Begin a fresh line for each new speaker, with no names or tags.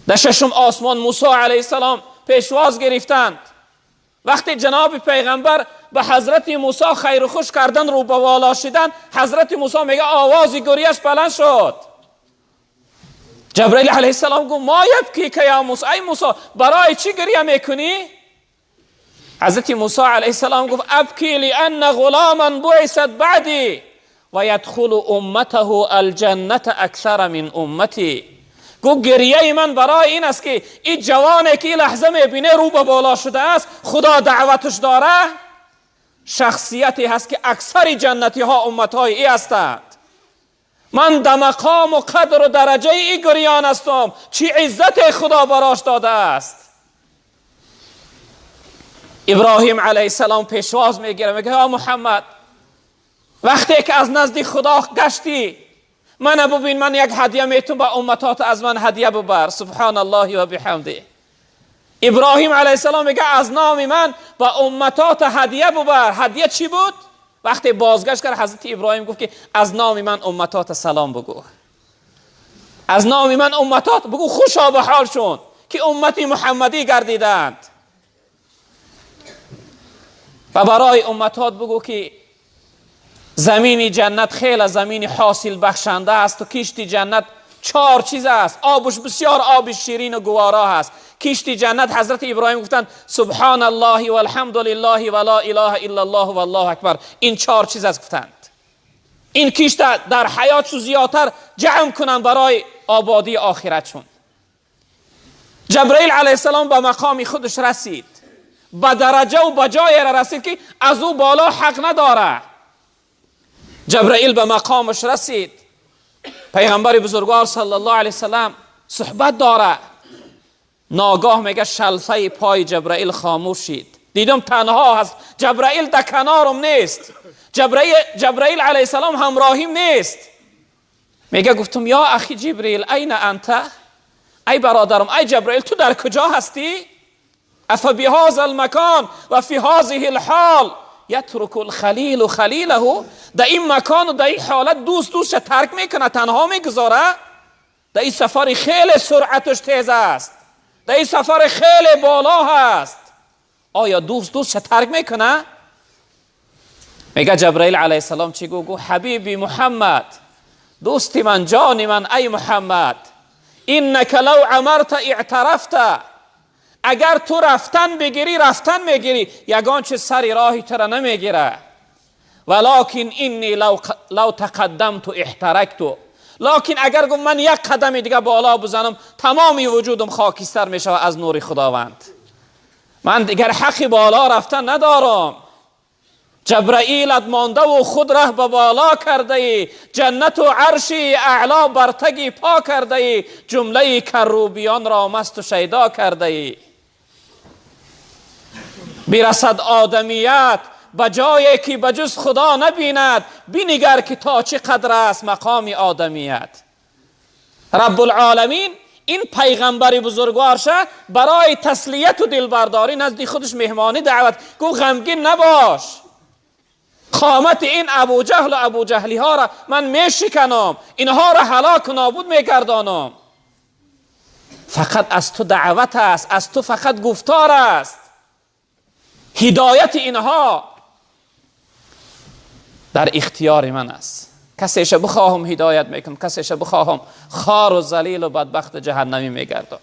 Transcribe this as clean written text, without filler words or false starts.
در ششم آسمان موسی علیه السلام پیشواز گرفتند. وقتی جناب پیغمبر به حضرت موسی خیر و خوش کردن رو به والا شدن، حضرت موسی میگه آواز گریهش بلند شد. جبرئیل علیه السلام گفت ما یبکی که یا موسی، ای موسی برای چی گریه میکنی؟ حضرت موسی علیه السلام گفت ابکی لان غلاما بعثت بعدی و یدخل امته الجنة اکثر من امتی. گفت گریه من برای این است که این جوانی که این لحظه میبینه رو به بالا شده است، خدا دعوتش داره، شخصیتی هست که اکثر جنتی ها امت های ای هستند. من در مقام و قدر و درجه ای گریان هستم، چی عزت خدا براش داده است. ابراهیم علیه السلام پیشواز میگیره، میگه یا محمد وقتی که از نزد خدا گشتی من ببین، من یک هدیه میتونم به امتات، از من هدیه ببر. سبحان الله و بحمده. ابراهیم علیه السلام میگه از نام من به امتات هدیه ببر. هدیه چی بود؟ وقتی بازگشت کرد حضرت ابراهیم گفت که از نام من امتات سلام بگو، از نام من امتات بگو خوشا به حالشون که امتی محمدی گردیدند. و برای امتات بگو که زمین جنت خیلی زمین حاصل بخشنده است و کشت جنت 4 چیز است، آبش بسیار آب شیرین و گوارا هست. کشت جنت حضرت ابراهیم گفتند سبحان الله والحمد لله ولا اله الا الله والله اکبر، این 4 چیز است گفتند. این کشت در حیاتشون زیادتر جمع کنند برای آبادی آخرتشون. جبرئیل علیه السلام به مقام خودش رسید، به درجه و به جای رسید که از او بالا حق نداره. جبرئیل به مقامش رسید، پیغمبر بزرگوار صلی الله علیه وسلم صحبت داره. ناگاه میگه شلفه پای جبرئیل خاموشید، دیدم تنها هست، جبرئیل در کنارم نیست، جبرئیل علیه السلام همراهیم نیست. میگه گفتم یا اخی جبرئیل این انت، ای برادرم، ای جبرئیل تو در کجا هستی؟ افبهذا المکان و فی هذه الحال یترک الخلیل خلیله. در این مکان و در این حالت دوست دوستش ترک میکنه، تنها میگذاره. در این سفر خیلی سرعتش تیز است، در این سفر خیلی بالا هست، آیا دوست دوستش ترک میکنه؟ میگه جبرئیل علیه السلام چی گو؟ گو حبیبی محمد، دوستی من، جان من، ای محمد، انک لو عمرت اعترفت، اگر تو رفتن بگیری رفتن میگیری، یگان چه سری راهی تو را نمیگیره. ولکن انی لو تقدمت احترکت، لکن اگر گفت من یک قدم دیگه بالا بزنم تمامی وجودم خاکستر میشود از نور خداوند، من دیگر حق بالا رفتن ندارم. جبرئیلت مانده و خود ره به بالا کرده ای، جنت و عرشی اعلا برتگی پا کرده ای، جمله کروبیان را مست و شیدا کرده ای. برسد آدمیت به جایی که بجز خدا نبیند، بنگر که تا چه قدر است مقام آدمیت. رب العالمین این پیغمبر بزرگوارشه برای تسلیت و دلبرداری نزد خودش مهمانی دعوت، گفت غمگین نباش، قامت این ابو جهل و ابو جهلی ها را من میشکنم، اینها را هلاک و نابود میگردانم. فقط از تو دعوت است، از تو فقط گفتار است. هدایت اینها در اختیار من است. کسیش بخواهم هدایت میکنم، کسیش بخواهم خار و ذلیل و بدبخت جهنمی میگردانم.